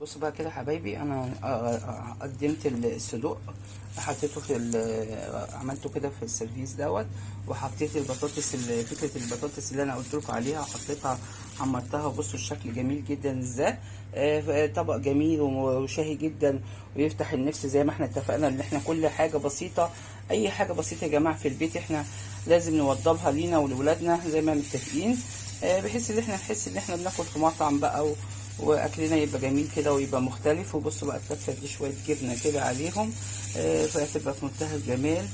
بصوا بقى كده حبايبي، انا قدمت الصدوق، حطيته في عملته كده في السيرفيس دوت، وحطيت البطاطس فكرة البطاطس اللي انا قلت لكم عليها، حطيتها حمرتها. بصوا الشكل جميل جدا ازاي، طبق جميل وشهي جدا ويفتح النفس. زي ما احنا اتفقنا ان احنا كل حاجة بسيطة، اي حاجة بسيطة يا جماعة في البيت احنا لازم نوضبها لينا ولولادنا زي ما متفقين، بحيث ان احنا نحس ان احنا بناكل في مطعم بقى واكلنا يبقى جميل كده ويبقى مختلف. وبصوا بقى الفتله دي شوية جبنه كده عليهم، فهتبقى في منتهى الجمال،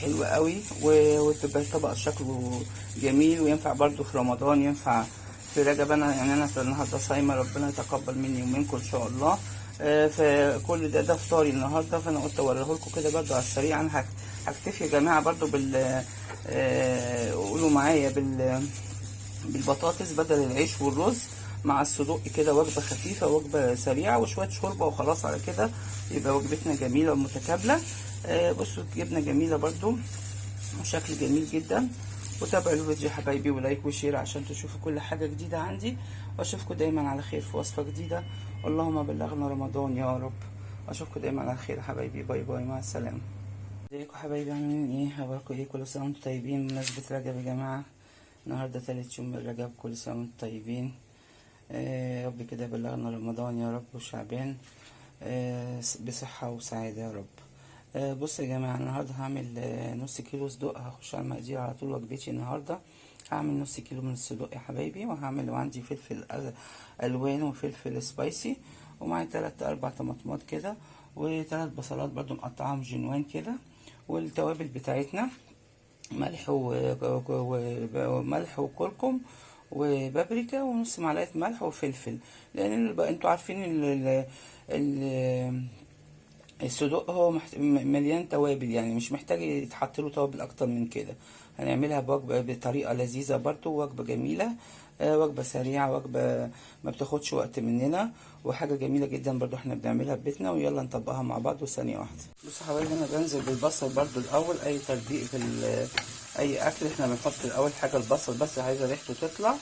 حلوة قوي، وتبقى الطبق شكله جميل، وينفع برضو في رمضان، ينفع في رجب. انا يعني انا النهارده صايمه، ربنا يتقبل مني ومنكم ان شاء الله. فكل ده فطاري النهارده، فانا قلت اوريه لكم كده برضو على السريع. انا هكتفي يا جماعة برضو بال قولوا معايا بالبطاطس بدل العيش والرز مع الصدوق كده، وجبة خفيفة وجبة سريعة وشوية شوربة وخلاص على كده، يبقى وجبتنا جميلة ومتكامله. بصوا جبنه جميلة برضو وشكل جميل جدا. وتابعوا الفيديو يا حبايبي، و like و share عشان تشوفوا كل حاجة جديدة عندي، واشوفكم دايما على خير في وصفه جديدة. اللهم بلغنا رمضان يا رب. اشوفكم دايما على خير يا حبايبي، bye bye، مع السلامة. ازيكم حبايبي، عاملين ايه؟ اخباركم ايه؟ كل سنة وانتم طيبين. بمناسبة رجب يا جماعة، النهارده تالت يوم من رجب، كل سنة وانتم طيبين. يا رب كده بلغنا رمضان يا رب وشعبان بصحة وسعادة يا رب. بصوا يا جماعة، النهاردة هعمل نص كيلو صدق. هخش على المقادير على طول. وجبتي النهاردة هعمل نص كيلو من الصدق يا حبايبي، وهعمل وعندي فلفل ألوان وفلفل spicy، ومعي 3 4 طماطمات كده، وتلات بصلات برضو مقطعاهم جنوان كده، والتوابل بتاعتنا ملح وملح وكركم وبابريكا ونص معلقة ملح وفلفل، لان انتوا عارفين الصدوق هو مليان توابل، يعني مش محتاج يتحط له توابل اكتر من كده. هنعملها بوجبة بطريقة لذيذة برضو، وجبة جميلة، وجبة سريعة، وجبة ما بتاخدش وقت مننا، وحاجة جميلة جدا برضو احنا بنعملها في بيتنا. ويلا نطبقها مع بعض وثانية واحدة. بصوا حبايبي، انا بنزل بالبصل برضو الاول. اي تطبيق في اي اكل احنا بنحط الاول حاجة البصل، بس عايزة ريحته تطلع،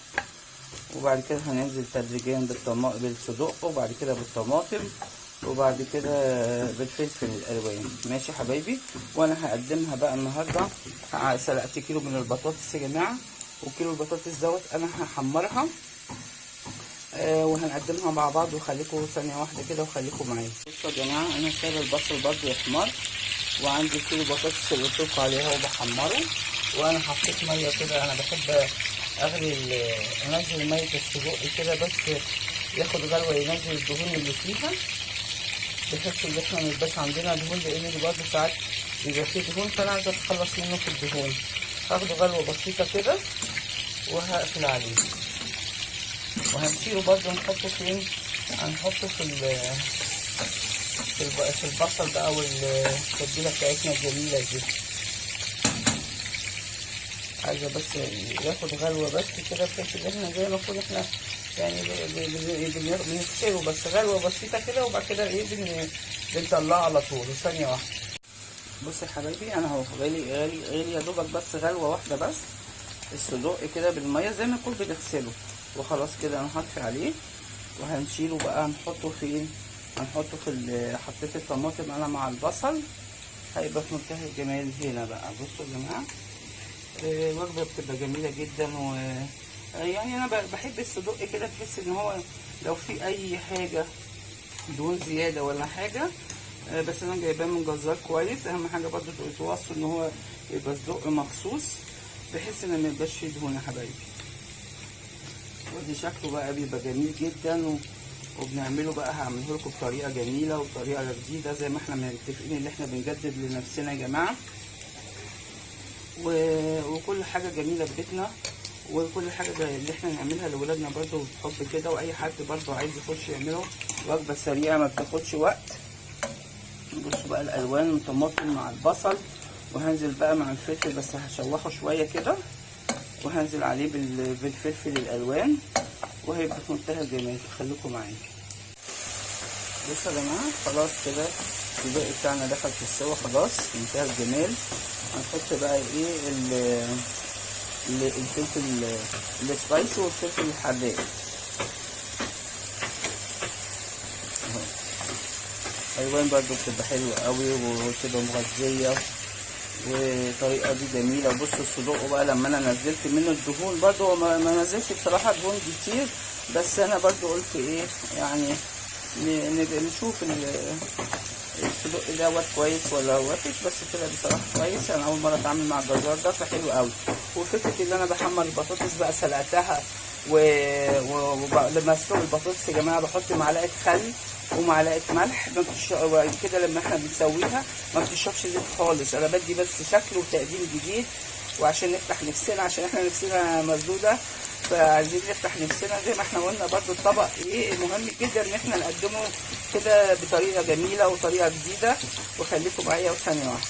وبعد كده هننزل تدريجيا بالصدق، وبعد كده بالطماطم، وبعد كده بالفلفل الالوان. ماشي يا حبايبي. وانا هقدمها بقى النهارده. سلقت كيلو من البطاطس يا جماعة، وكيلو البطاطس دوت انا هحمرها، وهنقدمها مع بعض. وخليكم ثانية واحدة كده وخليكم معايا. بصوا يا جماعة، انا سايبه البصل برده يحمر، وعندي كيلو بطاطس اللي قلت لكم عليها وبحمره، وانا حطيت مية كده. انا بحب اغلي انزل مية السجق كده بس ياخد غلوه، ينزل الدهون اللي فيها، بحيث ان احنا ميبقاش عندنا دهون، لان برضه ساعات بيبقى فيه دهون، فانا عايزه اتخلص منه في الدهون. هاخده غلوه بسيطة كده وهقفل عليه، وهنشيله برضه. نحطه فين؟ هنحطه في البصل بقى والتتبيله بتاعتنا الجميلة دي. عايزه بس ياخد غلوه بس كده، بحيث ان احنا زي ما نكون احنا يعني بنغسله بس غلوه بسيطة كده، وبعد كده ايه بنطلعه على طول. وثانيه واحدة. بصوا يا حبايبي، انا اهو غلي غلي غلي يا دوبك بس غلوه واحدة بس الصدوق كده بالمية زي ما يكون بنغسله، وخلاص كده انا هطفي عليه وهنشيله بقى. هنحطه فين؟ هنحطه في حطيت الطماطم انا مع البصل، هيبقى في منتهى الجمال هنا بقى. بصوا يا جماعة، وجبة بتبقى جميلة جدا، و يعني انا بحب الصدق كده، تحس ان هو لو في اي حاجة دهون زيادة ولا حاجة، بس انا جايباه من جزار كويس. اهم حاجة برضو توصوا ان هو يبقى صدق مخصوص، بحيث ان ما يبقاش فيه دهون يا حبايبي. ودي شكله بقى بيبقى جميل جدا، وبنعمله بقى، هعمله لكم بطريقة جميلة وطريقه جديدة زي ما احنا متفقين ان احنا بنجدد لنفسنا يا جماعة، وكل حاجة جميلة في بيتنا، وكل حاجة اللي احنا نعملها لاولادنا برضو بحب كده، واي حد برضو عايز يخش يعمله. وجبة سريعة ما بتاخدش وقت. بصوا بقى الالوان، الطماطم مع البصل، وهنزل بقى مع الفلفل، بس هشوحه شوية كده، وهنزل عليه بالفلفل الالوان، وهيبقى في منتهى الجمال. خليكم معايا. بصوا يا جماعة، خلاص كده الباقي بتاعنا دخل في السوا، خلاص منتهى الجمال. هنحط بقى ايه الفلفل ال spicy والفلفل الحراق. الوان برضو بتبقى حلوة قوي وبتبقى مغذيه، والطريقة دي جميلة. بصوا الصدوق بقى لما انا نزلت منه الدهون، برضو هو ما نزلش بصراحة دهون كتير، بس انا برضو قلت ايه يعني نشوف الصدوق دوت كويس ولا وحش، بس طلع بصراحة كويس. انا اول مرة اتعامل مع الجزار ده فحلو قوي. وفكره ان انا بحمر البطاطس بقى سلقتها لما اسلق البطاطس يا جماعة بحط معلقه خل ومعلقة ملح، ما وبعد كده لما احنا بنسويها ما بتشربش زيت خالص. انا بدي بس شكل وتقديم جديد، وعشان نفتح نفسنا، عشان احنا نفسنا مسدودة، فعايزين نفتح نفسنا زي ما احنا قلنا. برضو الطبق ايه مهم جدا ان احنا نقدمه كده بطريقة جميلة وطريقه جديدة. وخليكم معايا وثانيه واحدة.